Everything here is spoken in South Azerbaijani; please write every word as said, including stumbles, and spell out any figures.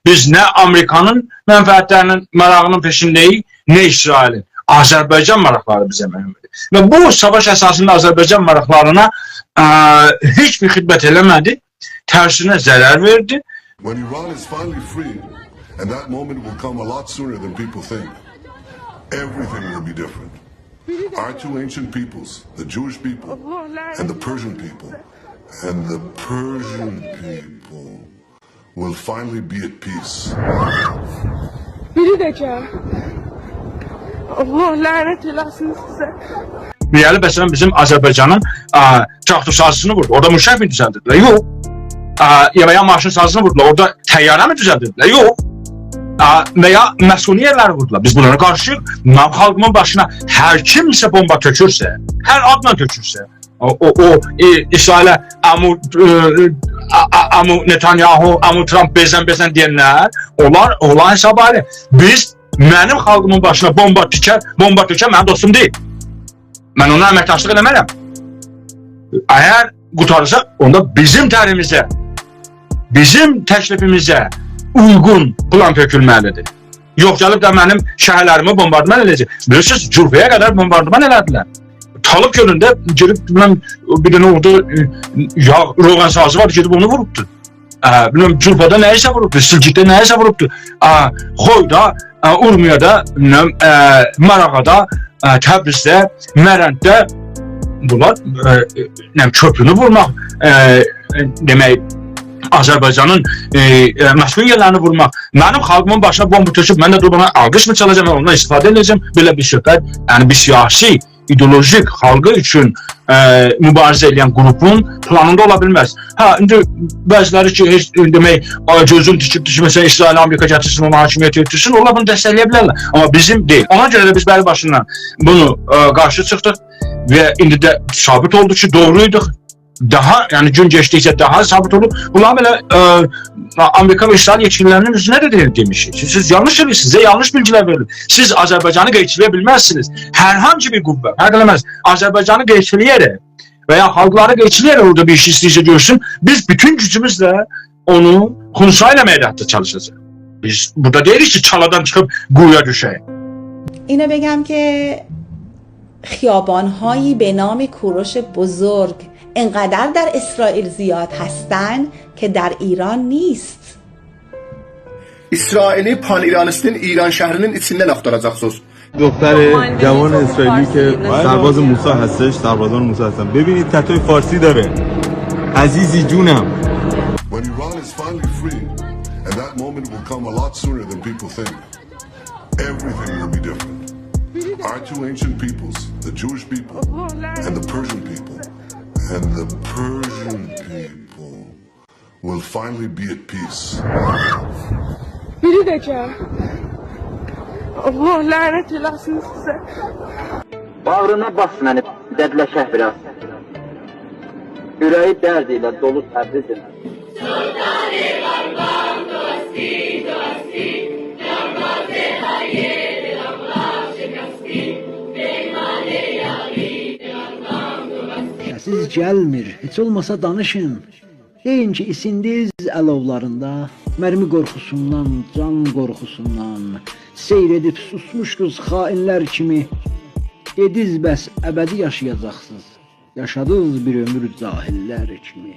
بیز نه آمریکانین منفعتلری‌نین، ماراغی‌نین پئشینده‌ییک، نه اسرائیلین. آذربایجان ماراقلاری بیزه مهمدور. و بو ساواش اساسیندا آذربایجان ماراقلارینا، ا، هئچ بیر خدمت ائله‌مه‌دی. ترسینه ضرر وئردی. When Iran is finally free, and that moment will come a lot sooner than people think, everything will be different. Our two ancient peoples, the Jewish people and the Persian people, and the Persian people will finally be at peace. بیری ده گل. الله لعنت ائله‌سین سیزه. دئیه‌لی، مثلا، بیزیم آذربایجانین، ا، تراکتورسازی‌سینی ووردو. اورادا موشک می دوزلدیردیلر؟ یوخ. ا، یا و یا ماشین‌سازی‌سینی ووردولار. اورادا طیاره می دوزلدیردیلر؟ یوخ. ا، و یا مسکونی یئرلری ووردولار. بیز بونلارا قارشی‌ییق. منیم خالقیمین باشینا هر کیمسه بومبا تؤکورسه، هر آدلا تؤکورسه، او، او، او، ائ، اسرائیله عمو، ائ، ا، ا، عمو نتانیاهو، عمو ترامپ بزن بزن دئینلر، اونلار، اونلار حساب آیری. بیز، منیم خالقیمین باشینا بومبا تیکر، بومبا تؤکر، منیم دوستوم دئییل. من اونا امکداشلیق ائله‌مه‌رم. اگر قوتاریرسا، اوندا بیزیم طرحیمیزه، بیزیم تکلیفیمیزه اویغون پلان تؤکولمه‌لیدیر. یوخ، گلیب ده منیم شهرلریمی بومباردمان ائله‌یه‌جک. بیلیرسینیز، جولفایا قدر بومباردمان ائله‌دیلر. طالب گؤلونده گئدیب، بیلمم، بیر دنه اورادا، ائ، یاغ، روغن‌سازی وار، گئدیب اونو ووروبدو. ا، بیلمم، جولفادا نه ایسه ووروبدو، سیلجیکده نه ایسه ووروبدو. ا، خویدا، ا، اورمیه‌ده، بیلمم، ا، ماراغادا، ا، تبریزده، مرندده بونلار، ا، ائ، نه بیلیم، کؤپرونو وورماق، ا، ائ، دئمک، آذربایجانین، ائ، ائ، مسکون یئرلرینی وورماق. منیم خالقیمین باشینا بومبا تؤکوب، من ده دوروب اونا آلقیش می چالاجاغام، اوندان استفاده ائده‌جم. بئله بیر صحبت، یعنی بیر سیاسی، ایدئولوژیک، خالقی اوچون، ا، موباریزه ائله‌ین قروپون پلانیندا اولا بیلمز. هه، ایندی بعضی‌لری کی، هئچ، دئمک، آ، گؤزون تیکیبدیر کی، مثلا، اسرائیل، آمریکا گتیرسین، اونو حاکمیته اؤتورسون، اونلار بونو دستکله‌یه بیلرلر. آمما بیزیم دئییل. اونا گؤره ده بیز بری باشیندان بونو، ا، قارشی چیخدیق و ایندی ده ثابت اولدو کی، دوغرویدوق. داها، یعنی گون کئچدیکجه داها ثابت اولور. بونلاری بئله، ا، آمریکا و اسرائیل یئتکیلی‌لری‌نین اوزونه ده دئ-، دئمیشیک. سیز، سیز یانلیش ائدیرسینیز، سیزه یانلیش بیلگی‌لر وئریلیر. سیز آذربایجانی قئیچیله‌یه بیلمزسینیز. هر هانسی بیر قوه، فرق ائله‌مز. آذربایجانی قئیچیله‌یه‌رک و یا خالقلاری قئیچیله‌یه‌رک اورادا بیر ایش ایسته‌ییرسه گؤرسون، بیز بوتون گوجوموزله اونو خنثی ائله‌مه‌یه ده حتی چالیشاجاغیق. بیز بورادا دئییلیک کی، چالادان چیخیب قویویا دوشک. اینو بگم که خیابان‌هایی به نام کوروش بزرگ انقدر در اسرائیل زیاد هستن که در ایران نیست. اسرائیلی پان‌ایرانیستین ایرانشهری‌نین ایچیندن آختاراجاقسینیز. دختر جوان اسرائیلی که سرباز موسی هستش، سربازان موسی هستن. ببینید تتوی فارسی داره. عزیزی جونم. When Iran is finally free, and that moment will come a lot sooner than people think, everything will be different. Our two ancient peoples, the Jewish people and the Persian people, and the Persian people will finally be at peace. بیری ده گل. الله لعنت ائله‌سین سیزه. باغرینا باس منی، دردلشک بیر آز. اوره‌یی درد ایله دولو تبریزین. سسیز گلمیر، هئچ اولماسا دانیشین. دئیین کی، ایسیندیز آلوولاریندا، مرمی قورخوسوندان، جان قورخوسوندان، سیر ائدیب سوسموشدوز خائنلر کیمی. دئدیز، بس ابدی یاشایاجاقسینیز، یاشادیز بیر عؤمور جاهللر کیمی.